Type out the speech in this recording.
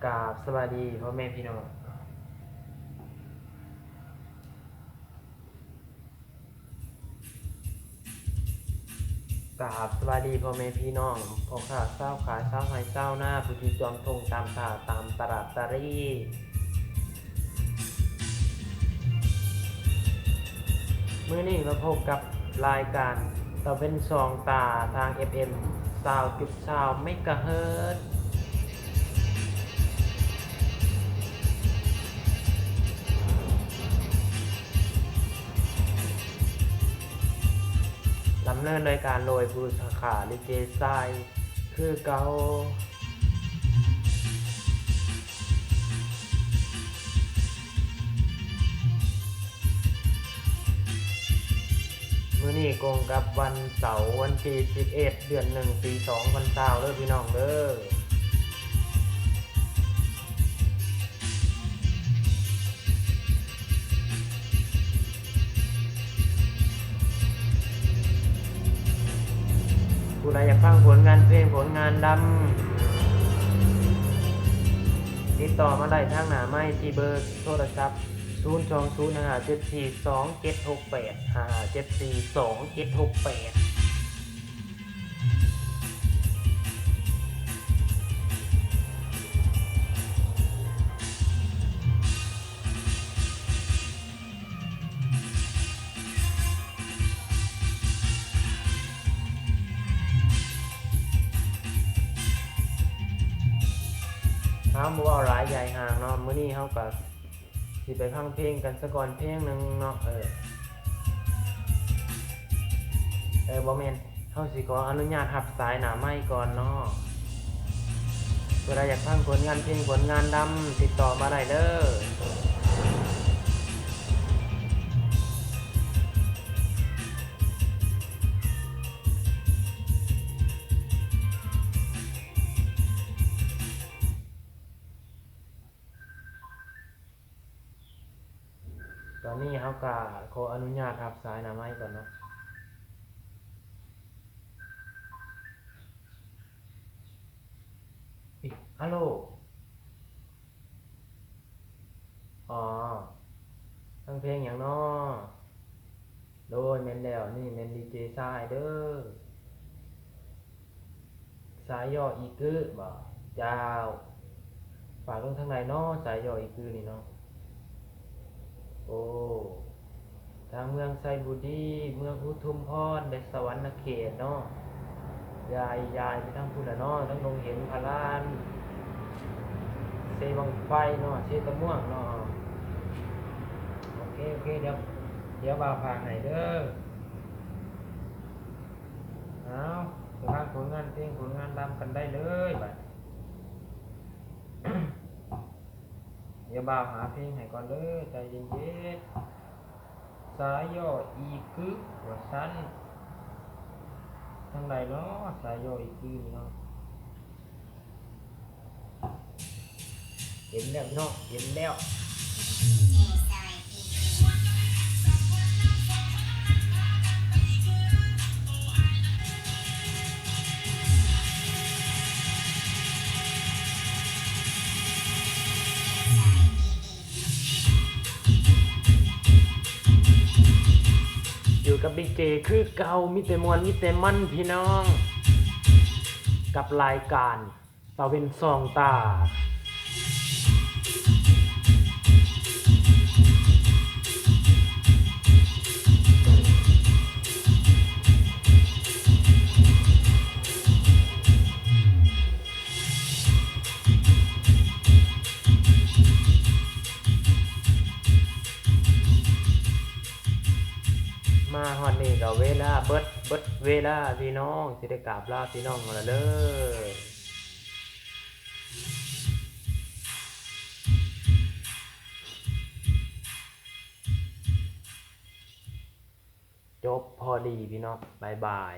ກາບສະບາຍດີພໍ່ແມ່ພີ່ນ້ອງ ກາບສະບາຍດີພໍ່ແມ່ພີ່ນ້ອງ ພໍ່ຄ້າຊາວຂາຍ ຊາວໄຮ່ຊາວນາ ຜູ້ທີ່ຈອມທົ່ງຕາມຕາ ຕາມຕະຫຼາດຕະລີ. ມື້ນີ້ມາພົບກັບລາຍການຕາເວັນສ່ອງຕາ ທາງ ເອັຟເອັມ ຊາວຈຸດຊາວ ເມກາເຮີດ. ດຳເນີນລາຍການໂດຍຜູ້ສາຂາ ດີເຈຊາຍ ຄືເກົ່າ. ມື້ນີ້ກົງກັບວັນເສົາ ວັນທີສິບເອັດ ເດືອນໜຶ່ງ ປີສອງພັນຊາວເດີພີ່ນ້ອງເດີ. ຜູ້ໃດຢາກຟັງຜົນງານເພງ ຜົນງານດຳ ຕິດຕໍ່ມາໄດ້ທາງໜ້າໄມທີ່ເບີໂທລະສັບ ສູນສອງສູນ ຫ້າຫ້າເຈັດສີ່ ສອງເຈັດຫົກແປດ ຫ້າຫ້າເຈັດສີ່ ສອງເຈັດຫົກແປດ. ເຮົາບໍ່ເວົ້າຫຼາຍຢາຍຫ່າງເນາະ ມື້ນີ້ເຮົາກະຊິໄປຟັງເພງກັນສາກ່ອນເພງໜຶ່ງເນາະ ເອີ ເອີ ບໍ່ແມ່ນ ເຮົາຊິຂໍອະນຸຍາດຮັບສາຍໜ້າໄມກ່ອນເນາະ. ຜູ້ໃດຢາກຟັງຜົນງານເພງ ຜົນງານດຳ ຕິດຕໍ່ມາໄດ້ເດີ. ຕອນນີ້ເຮົາກະຂໍອະນຸຍາດຮັບສາຍໜ້າໄມກ່ອນເນາະ. ອີ ຮັລໂຫຼ ອໍ ຟັງເພງຫຍັງນໍ? ໂດຍ ແມ່ນແລ້ວ ນີ້ແມ່ນດີເຈຊາຍເດີ. ສາຍຍໍອີກືບໍ? ເຈົ້າ ຝາກລົງທາງໃດນໍ ສາຍຍໍອີກືນີ້ນໍ? ໂອ້ ທາງເມືອງໄຊບູລີ ເມືອງອຸທຸມພອນ ແລະ ສະຫວັນນະເຂດເນາະ. ຢາຍ ຢາຍໄປທາງພຸ້ນລະເນາະ ທາງດົງເຫັນພະລານ ເຊບັ້ງໄຟເນາະ ເຊຕະມ່ວງເນາະ. ໂອເຄ ໂອເຄ ດຽວ ດຽວບ່າວພາກໃຫ້ເດີ. ເອົາ ໄປຟັງຜົນງານເພງ ຜົນງານດຳກັນໄດ້ເລີຍບາດນີ້. ດຽວບ່າວຫາເພງໃຫ້ກ່ອນເດີ ໃຈເຢັນໆ. ສາຍຍໍອີກຶ ວ່າຊັ້ນ. ທາງໃດເນາະ ສາຍຍໍອີກຶນີ້ເນາະ? ເຫັນແລ້ວເນາະ ເຫັນແລ້ວ. ຢູ່ກັບດີເຈຄືເກົ່າ ມີແຕ່ມ່ວນມີແຕ່ມັນພີ່ນ້ອງ ກັບລາຍການຕາເວັນສ່ອງຕາ. ມາຮອດນີ້ກໍເວລາເບິດ ເບິດເວລາພີ່ນ້ອງ ຊິໄດ້ກາບລາພີ່ນ້ອງແລ້ວເດີ. ຈົບພໍດີພີ່ນ້ອງ ບາຍບາຍ.